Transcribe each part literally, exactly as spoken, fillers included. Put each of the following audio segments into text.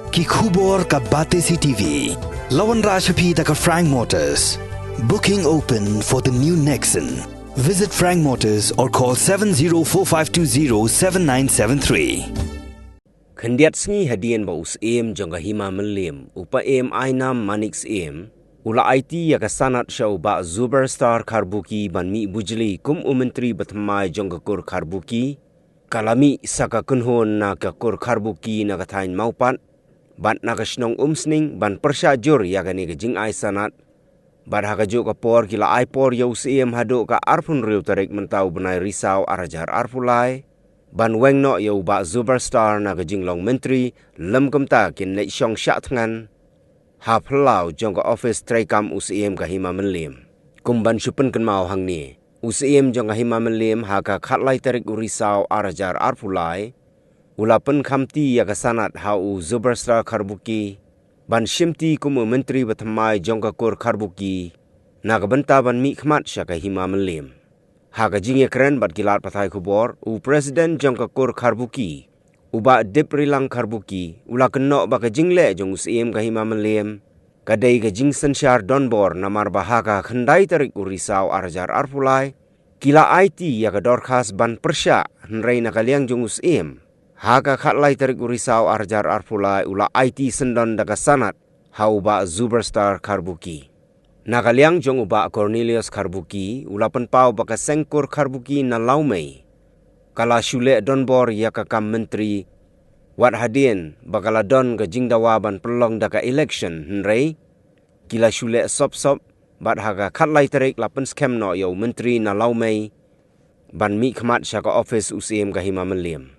Ki khubor ka Batesi T V. La wanrah sha phi da ka Frank Motors. Booking open for the new Nexon. Visit Frank Motors or call seven zero four five two zero seven nine seven three. Khyndiat sngi hadien ba u Syiem jong ka Hima Mylliem, u Paiem Ainam Manik Syiem, u la aiti ïa ka sanad sha u Bah Zubarstar Kharbuki ban mih bujli kum u Myntri bathymmai jong ka kur Kharbuki, ka la mih sa ka kynhun na ka kur Kharbuki na ka thaiñ Mawpat bad na ka shnong Umsning ban pyrshah jur ïa kane ka jingai sanad. Bad ha kajuh ka por ki la ai por ïa u Syiem haduh ka arphew hynriew tarik mynta u bnai Risaw arhajar arphew lai ban weng noh ïa u Bah Zubarstar na ka jinglong Myntri lymkymta kin leit shong shah thngan ha phyllaw jong ka ophis treikam u Syiem ka Hima Mylliem. Kum ban shu pynkynmaw hangne, u Syiem jong ka Hima Mylliem ha ka khatlai tarik u Risaw arhajar arphew lai u la pynkhamti ïa ka sanad ha u Zubarstar Kharbuki ban shimti kum u Myntri bathymmai jong ka kur Kharbuki na ka bynta ban mihkhmat sha ka Hima Mylliem. Ha ka jingïakren bad ki lad pathai khubor, u President jong ka kur Kharbuki, u Bah Diprilang Kharbuki, u la kynnoh ba ka jingleh jong u Syiem ka Hima Mylliem ka dei ka jingsynshar donbor, namar ba ha ka khyndai tarik u Risaw arhajar arphew lai ki la aiti ïa ka dorkhas ban pyrshah, hynrei na ka liang jong u Syiem ha ka khatlai tarik u Risaw arhajar arphew lai u la aiti syndon da ka sanad ha u Bah Zubarstar Kharbuki. Na ka liang jong u Bah Cornelius Kharbuki, u la pynpaw ba ka seng kur Kharbuki na Lawmei ka la shu leh donbor ïa ka kam Myntri wat hadien ba ka la don ka jingdawa ban pynlong da ka election, hynrei ki la shu leh sop sop bad ha ka khatlai tarik la pynskhem noh ïa u Myntri na Lawmei ban mihkhmat sha ka ophis u Syiem ka Hima Mylliem.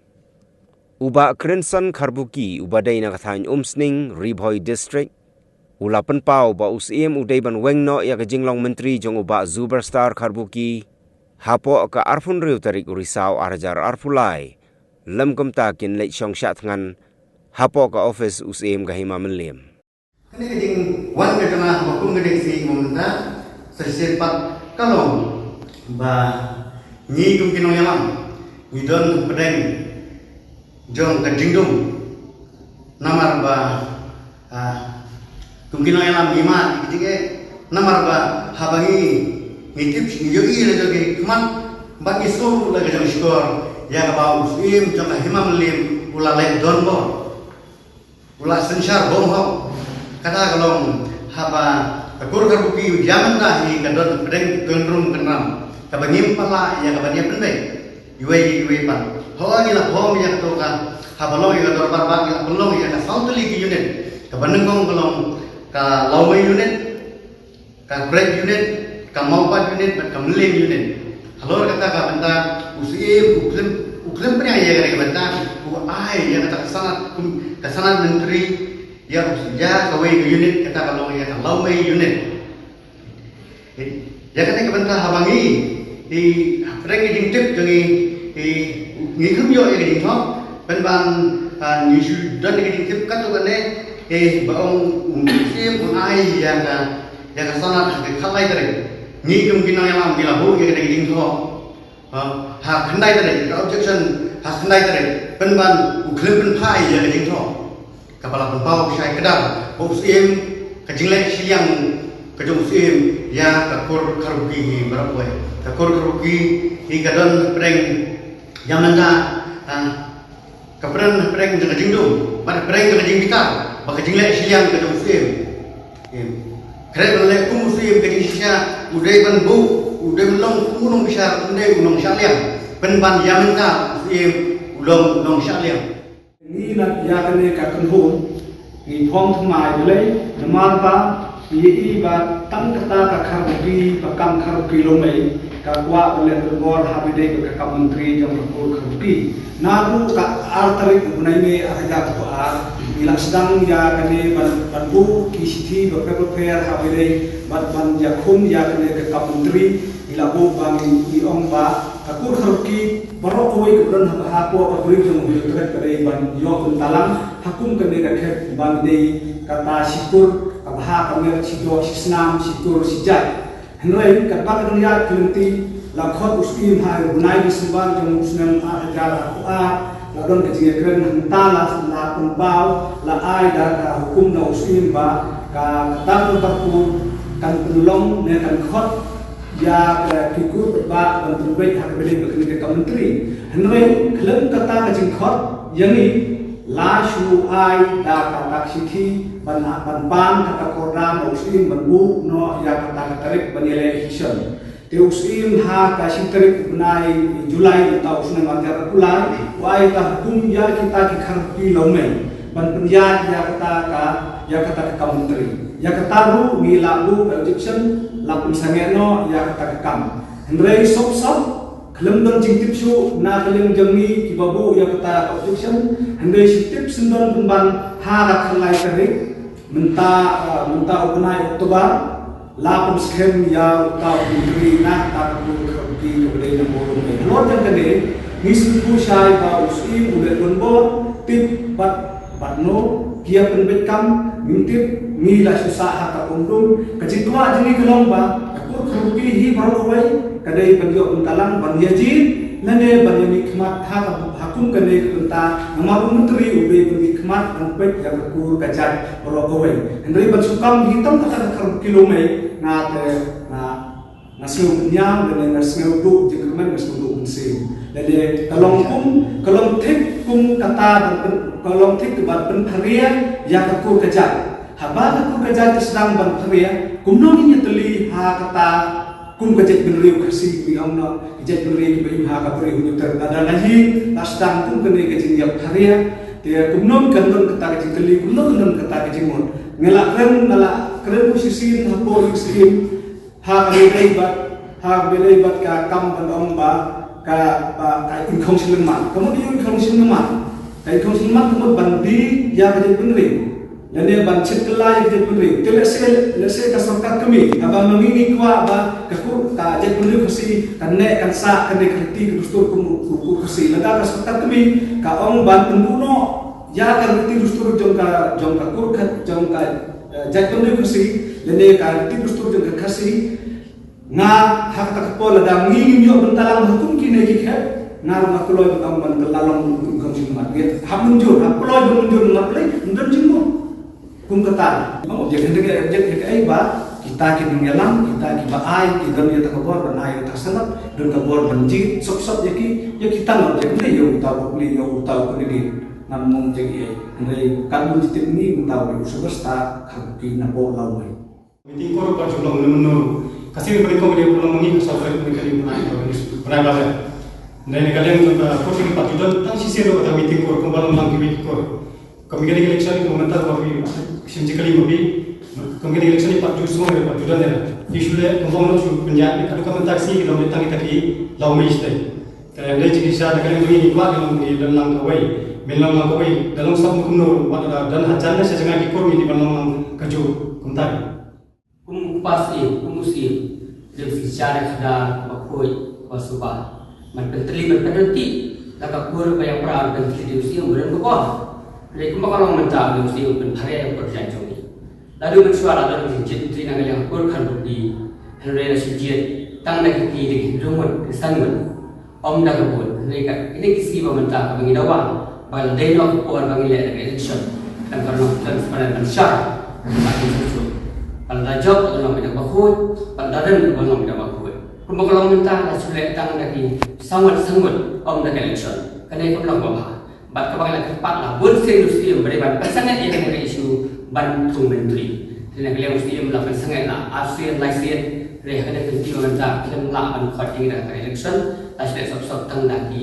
U Bah Crimson Kharbuki, uba dei na ka thaiñ Umsning, Ri Bhoi District, u la pynpaw ba u Syiem u dei ban weng noh ïa ka jinglong Myntri jong u Bah Zubarstar Kharbuki hapoh ka arphew hynriew tarik u Risaw arhajar arphew lai lymkymta kin leit shong shah thngan hapoh ka ophis u Syiem ka Hima Mylliem. Kane ka jingwan ka jong nga ha kum kane ka sngi mynta, sa shisien pat ka long ba ngi kum ki nongïalam ngi don hapdeng jong ka jingdum, namar ba, ah, kum ki nongïalam ngi mad ïa ka jingeh, namar ba haba ngi, ngi tip, ngi ïohi la jong ki khmat bad ngi sngew la ka jong shukor ïa kaba u Syiem jong ka Hima Mylliem u la leh donbor, u la synshar bymhok. Kata ka long haba ka kur Kharbuki ïa mynta hi ka don pdeng kynrum kynram kaba ngim pat lah ïa kaban ïa pynbeit iwei ïa iwei pat. Hooid, ngi la phong ïa kato ka, haba long ïa ka dorbar bah ngi la pynlong ïa ka saw tylli ki unit, kaba nyngkong ka long ka Lawmei unit, ka Krek unit, ka Mawpat unit bad ka Mylliem unit. Halor kata ka bynta u Syiem u khlem, u khlem pynïaid ïa kata ka bynta, u ai ïa kata ka sanad, kum, ka sanad Myntri ïa u, ïa kawei ka unit, kata ka long ïa ka Lawmei unit. Ïa kane ka bynta haba ngi, i, hapdeng ka jingtip jong ngi, i, ngi khlem ïoh ïa ka jingthoh, pynban, ah, ngi shu don ïa ka jingtip katto katne, eh, ba ong u Syiem un ai ïa ka, ïa ka sanad ha ka khatlai tarik. Ngi kum ki nongïalam ngi la buh ïa ka jingthoh, ah, ha khyndai tarik, ka objection ha khyndai tarik, pynban u khlem pynphai ïa ka jingthoh. Kaba la pynpaw shai kdar ba u Syiem, ka jingleh shiliang ka jong u Syiem ïa ka kur Kharbuki hi baroh kawei. Ka kur Kharbuki hi ka don pdeng ïa mynta, ah, ka pdeng, pdeng jong ka jingdum bad pdeng jong ka jingbitar ba ka jingleh shiliang ka jong u Syiem. Kren ban leh kum u Syiem ka jingshisha, u dei ban buh, u dei ban long kum u nongbishar, u dei u nongshah liang. Pynban ïa mynta u Syiem u long u nongshah liang. Ngi na ïa kane ka kynhun ngi phong thymmai, balei? Namar ba ngi ïohi ba tang kata ka Kharbuki, ba kam Kharbuki Lawmei, ka kwah ban leh donbor haba ïadei bad ka kam Myntri jong ka kur Kharbuki. Naduh ka ar tarik u bnai May arhajar arphew ar, ngi la sdang ïa kane ban, ban buh ki shithi bapher bapher haba ïadei bad ban ïakhun ïa kane ka kam Myntri. Ngi la buh ba ngi, ngi ong ba ka kur Kharbuki baroh kawei kaba don ha, hapoh ka bri jong u Hynñiewtrep ka dei ban ïoh pyntalang ha kum kane ka khep, ban dei kata shi kur, kaba ha ka met shi doh shi snam, shi tur shi jait. Hynrei katba ka dang ïaid ka lynti, la khot u Syiem ha u bnai December jong u snem arhajar arphew ar, Don ka jingkren hangta la la pynpaw la ai da ka hukum na u Syiem ba ka kata ka kyrpad kan pynlong ne kan khot ïa ka ki kur ba ban pynbeit ha ka bilik ba kane ka kam Myntri. Hynrei khlem kata ka jingkhot ïa ngi la shu ai da ka tak shithi ban ban pan kata ka order na u Syiem ban buh noh ïa kata ka tarik ban ïaleh election. Te u Syiem ha ka shi tarik u bnai July mynta u snem ar hajar arphew lai, u ai ta hukum ïa kita ki kharphuki lawmei ban pynïaid ïa kata ka, ïa kata ka kam Myntri. Ïa kata ruh ngi la buh objection, la pynsangeh noh ïa kata ka kam. Hynrei sop sop khlem don jingtip shuh na ka liang jong ngi kiba buh ïa kata ka objection, hynrei shi tip shen don pynban ha ka khatlai tarik mynta, ah, mynta u bnai October, la pynskhem ïa uta u Myntri na kata ka kur kharphuki kaba dei na Mawlum. Halor jong kane ngi sngewthuh shai ba u Syiem u leh donbor, tip bad bad no ki ïa pynbeit kam, ngim tip, ngi la shu sah ha ka umdum. Ka jingkwah jong ngi ka long ba ka kur kharphuki hi baroh kawei ka dei ban ïoh bynta lang ban ïa jied lane ban ïa mihkhmat ha ka, ha kum kane ka bynta. Namar u Myntri u dei ban mihkhmat ban peit ïa ka kur ka jait baroh kawei. Hynrei ban shu kam hi tang kata ka kharphuki lawmei, nga te nga, nga sngew pynïam lane nga sngew duh jingkyrmen, nga sngew duh mynsiem. Lane ka long kum, ka long thik kum kata ban pyn, ka long thik ban pynpharia ïa ka kur ka jait. Haba ka kur ka jait ka sdang ban pharia, kumno ngin ïatylli ha kata kum ka jaitbynriew Khasi, ngi ong noh ka jaitbynriew kiba im ha ka Bri Hynñiewtrep. Lada na hi la sdang kum kane ka jingïapharia, te kumno kan don kata ka jingkylli, kumno kan don kata ka jingmut. Nga la kren, nga la kren u shisien hapoh u Syiem ha kaba ïadei bad, ha kaba ïadei bad ka kam ban ong ba ka, ba ka Ïingkhong Shilimat. Ka mut ïa u Ïingkhong Shilimat, ka Ïingkhong Shilimat ka mut ban die ïa ka jaitbynriew lane ban shit kylla ïa ka jaitbynriew. Te lehse, lehse ka sorkar kmie, haba ma ngi ngi kwah ba ka kur, ka jaitbynriew Khasi kan neh kan sah, kan neh ka riti ka dustur kum u, u, u Khasi. Lada ka sorkar kmie ka ong ban pynduh noh ïa ka riti dustur jong ka, jong ka kur ka, jong ka, eh, jaitbynriew Khasi lane ka riti dustur jong ka Khasi. Nga ha kata ka por lada ngi ngim ïoh bynta lang ha kum kine ki khep, nga ruh nga kloi ban ong ban kylla long u Ïingkhong Shilimat. Ngi hap mynjur, hap kloi ban mynjur namar balei, ym don jingmut. Kum kata, ong objek hynrei ka objek ïa kaei ba kita ki nongïalam, kita kiba ai, ki don ïa kata ka bor ban ai ïa kata ka sanad, don ka bor ban jied sop sop ïa ki, ïa kita, objek hynrei ïa uta u, ïa uta u candidate. Ngam ong objek ïa, hynrei katba ngi tip ngi mynta u dei u superstar kharphuki napoh Lawmei. Meeting kor pat ju long ne mynno. Ka sien pynlong kong dei pynlong ma ngi ka saw tarik ne ka dei bnai, bnai Balang. Hynrei na ka liang jong ka kur sien pat ju don tang shisien ruh kata meeting kor kumba long lang ki meeting kor. Ka mechanical election kumba mynta kaba phi shim jingkylli ma phi. Ka mechanical election pat ju sngewbha pat ju don ïa. Phi shu leh kumba long shu pynjah ne ka dei ka mynta ka sngi ki long tang kita ki Lawmei sdei. Te ynda jingkyrpad na ka liang jong ngi, ngi kwah ngi long, ngi don lang kawei. Ngin long lang kawei, da long sap kumno, wat la don hajan ne sha jngai ki kur, ngi dei ban long lang kajuh kumta. Kum u kpa Syiem, kum u Syiem, u dei u synshar khadar, ba khuid, ba suba. Ban pyntylli, ban pynryntih da ka kur ba ïapra, ban pyntylli da u Syiem ba don ka bor. Hynrei kumba ka long mynta, u dei u Syiem u pynpharia ïa ka kur jait jong ngi. Lada mynshuwa la don ka jingjied Myntri na ka liang ka kur Kharphuki, hynrei la shu jied tang da ki kti, da ki hynriew ngut, da ki san ngut. Ym da ka vote, hynrei ka, kine ki sngi ba mynta kaba ngi dawa ba la dei noh ka por ba ngi leh da ka election. Kan ka long transparent, ban shai, ban shai shuh shuh. Ba la da jop, kan long da kaba khuid, ba la da rem, kan long da kaba khuid. Kumba ka long mynta, la shu leh tang da ki san ngut, san ngut, ym da ka election. Kane kam long kaba bha. Bad kaba ngi la kyrpad, la bun sien u Syiem ba dei ban pynsangeh ïa kane ka issue ban thung Myntri. Te na ka liang u Syiem la pynsangeh la arsien laisien, hynrei ha kane ka kynti ba mynta kim lah ban khot ïa ngi da ka election, la shu leh sop sop tang da ki,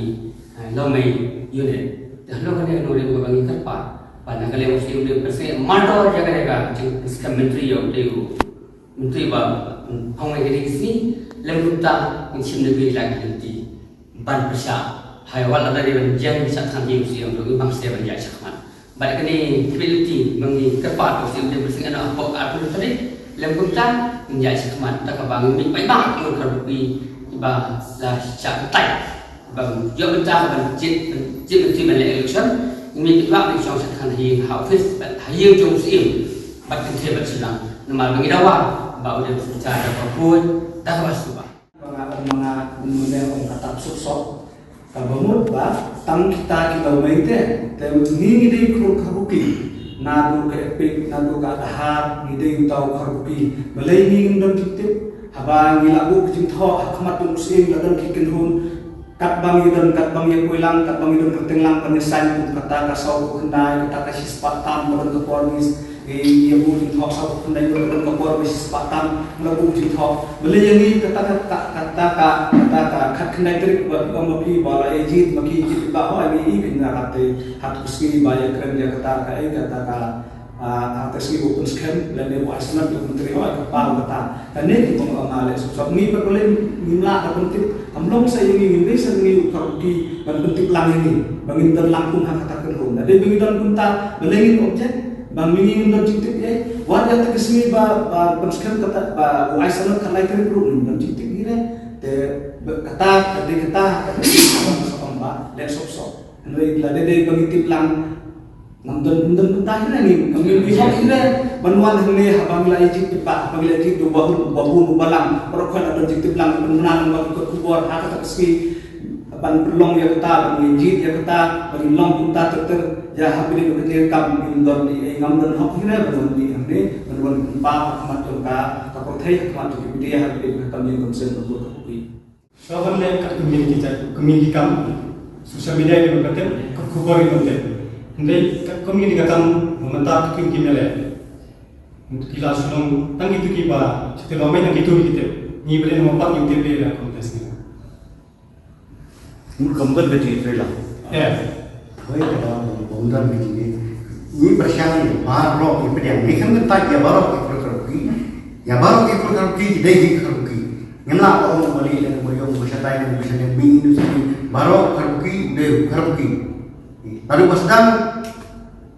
eh, Lawmei unit. Te halor kane ka nongrim kaba ngi kyrpad ba na ka liang u Syiem u dei ban pynsangeh mardor ïa kane ka jingpynskhem Myntri ïa u, u Myntri ba, mm, hong ïa kine ki sngi, lem kumta ngin shim na ka liang ka kynti ban pyrshah. Hai, wat lada dei ban ïeng shah than ïa u Syiem ruh, ngi bang seh ban ïaid shakhmat. Bad kane ka ability ba ngi kyrpad u Syiem dei ban pynsangeh noh hapoh ka arphew tarik, lem kumta ngin ïaid shakhmat. Da kaba ngin mih paidbah ha ka kur Kharphuki kiba la shah kyntait, ba ïoh bynta ban jied, ban jied Myntri ban leh election, ngin mih paidbah ban shong shah than ha ïing ha office bad ha ïing jong u Syiem bad kynthei bad shynrang. Namar ba ngi dawa ba u dei u synshar da kaba khuid, da kaba suba. Ba nga, ba nga, ba nga ong kata suk sok. Kaba mut ba tang kita ki lawmei te, te ngi ngi dei u kharkuk ki. Naduh ka Epik, naduh ka Adhar, ngi dei uta u kharkuk ki. Balei ngi ngim don jingtip? Haba ngi la buh ka jingthoh ha khmat jong u Syiem, la don ki kynhun. Katba ngi don, katba ngi ïa poi lang, katba ngi don kyrteng lang, ban ïa saiñ kum kata ka saw phew khyndai, kata ka shispah tam, ba don ka por ngi, ngi ïa buh jingthoh saw phew khyndai, ba don ka por ngi shispah tam, ngi la buh jingthoh. Balei ïa ngi kata ka, ka, kata ka, kata ka khatkhyndai tarik ba, ba, ba phi ba la ïa jied, ba ki jied ba hoi, ngi i phi na kata, ha tu sngi ba ïa kren ïa kata ka, eh, kata ka, ah, ah, te sngi u pynskhem lane u ai sanad u Myntri, hooid, ka paw kata. Kane ki pynbna leh sop sop, ngi pat balei ngim lah da pyntip. Kam long sa ïa ngi, ngim dei sa ngi u kharkuk ki ban pyntip lang ïa ngi ba ngin don lang kum ha kata ka kynhun. Lada dei ba ngi don kumta, balei ngin object? Ba ngi ngim don jingtip ïa. Wat ïa te ka sngi ba, ba pynskhem kata ba u ai sanad ka lai tarik ruh ngim don jingtip ïa. Te ba kata, ka dei kata, kata dei kata ba leh sop sop. Hynrei lada dei ba ngi tip lang, ngam don, ngam don kumta hi re, ngim, ngim, ngim hok hi re ban wan hangne haba ngi la ïa jied paidbah, haba ngi la jied da u bahun, bahun u balang, baroh khoit la don jingtip lang, ban wan lang ba ki kot khubor ha kata ka sngi ban pynlong ïa kata, ban ïa jied ïa kata, ban ïa long kumta ter ter. Ïa ha phi dei ka jingkam ngim don, eh, ngam don hok hi re ban wan hangne, ban wan pynpaw ha khmat jong ka, ka pyrthei, ha khmat jong ki media, ha phi dei ka kam ïing kam sem ka bor ka pyrthei. Ka ban leh kat ka mih ki jait, ka mih ki kam, social media ki ba ka tem, ka khubor ki ba ka tem. Hynrei kat ka mih ki kam, mynta ka kim kim leh. Ki la shu long tang kitu kiba, kita lawmei tang kitu ki tem. Ngi ba leh namar pat ngi tem leh la contest ni. Mut kam ban ka jingtrei la. Eh. Hoi ka da bom dan ka jingtrei. Ngi pyrshang ïa baroh ki pdiang. Ngi khlem kyntait ïa baroh ki kharkuk ki. Ïa baroh ki kharkuk ki, ki dei ki kharkuk ki. Ngim lah ba ong ba lei lane ba ïong ba shatai lane ba shatai, mi ngi nusni baroh kharkuk ki, u dei kharkuk ki. Naduh ba sdang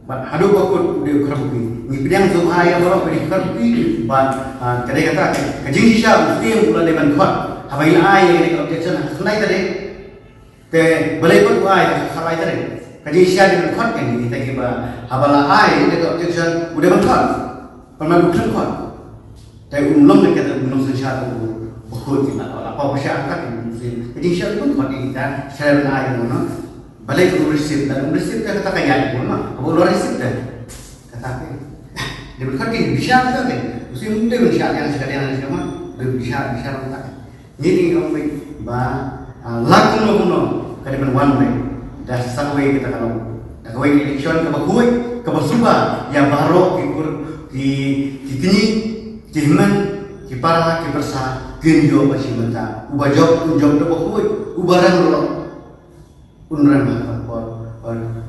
bad haduh ba kut u dei kharkuk ki. Ngi pdiang sngewbha ïa baroh ki kharkuk ki bad, ah, ka dei kata ka jingshisha u Syiem u la dei ban khot. Haba ngi la ai ïa ka objection ha khyndai tarik. Te balei pat u ai ha khatlai tarik? Ka jingshisha dei ban khot, kan kita kiba haba la ai ïa ka objection u dei ban khot. Pynban u khlem khot. Te um long ne kata um long synshar u bakhuid kita la paw pyrshah kat u Syiem. Ka jingshisha dei ban khot ïa kita, shisha ban ai u, no. Balei u receive, lada um receive te kata ka ïaid u, no. Haba u la receive te kata ke. Dei ban khot ki bishar te. U Syiem dei ban shah ïa ka, shah ïa ka, dei ban bishar, bishar kata. Ngi dei ong ba, ah, la kumno kumno ka dei ban wan ba da sa kawei kata ka long. Da kawei ka election kaba khuid, kaba suba ïa baroh ki kur, ki, ki kñi, ki hynmen, ki para, ki pyrsa kin ïoh ba shi bynta. Uba jop un jop da ba khuid, uba rem ruh un rem ha ka por,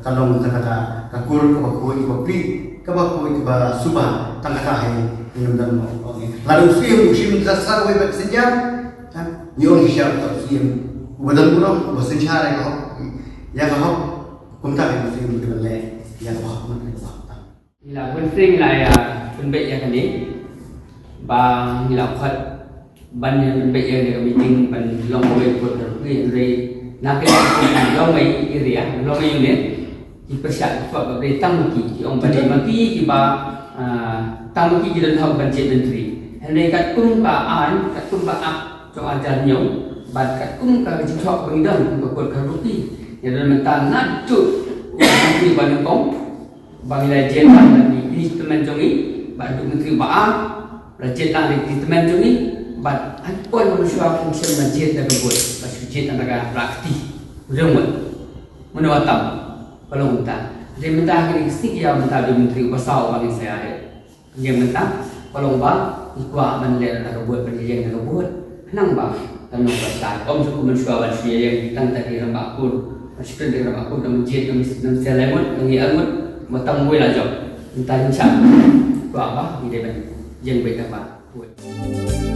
ka long kata kata ka kur kaba khuid kaba pli, kaba khuid kaba suba, tang kata hi ngim don mo. Lada u Syiem u shim sa sa wei bad synshar, ha? Ngi ong shisha u Syiem uba don burom, uba synshar ïa ka hok, ïa ka hok. Kumta u Syiem u dei ban leh ïa ka hok, ïa ka hok. Ngi la bun sien ngi la ïa pynbeit ïa kane ba ngi la khot ban ïa pynbeit ïa kane ka meeting ban long kawei ka kot kharkuk ki, hynrei na ka liang ka long ka area, long ka unit, ki pyrshah ki khot ba dei tang ma ki, ki ong ba dei ma ki kiba, ah, tang ma ki ki don hok ban jied myntri. Hynrei katkum ka aiñ, katkum ka Act jong ar hajar hynñiew bad katkum ka jingthoh ba ngi don kum ka kot kharkuk ki, ngi don mynta naduh u myntri ba nyngkong ba ngi la jied lang da ki kñi tymmen jong ngi, bad u myntri ba ar la jied lang da ki kñi tymmen jong ngi, bad ha ki point ba mynshuwa kum shem la jied da ka vote, ba shu jied lang da ka rah kti. U dei mut. Mano ba tam. Ka long mynta. Dei mynta ha kine ki sngi ki ïa mynta u dei u myntri uba saw ba ngin sa ïa ïeng mynta. Ka long ba ngi kwah ban leh da ka vote, ban ïeng da ka vote. Khnang ba kan long ba shai. Ym shu kum mynshuwa ban shu ïeng tang da ki rangbah kur. Ban shu kren da ki rangbah kur, da mynjied, da myn-, da mynsiem lai ngut, da ngi ar ngut, ba tang wei la jop. Mynta ngin shah. Kwah ba ngi dei ban ïeng beit da ka vote.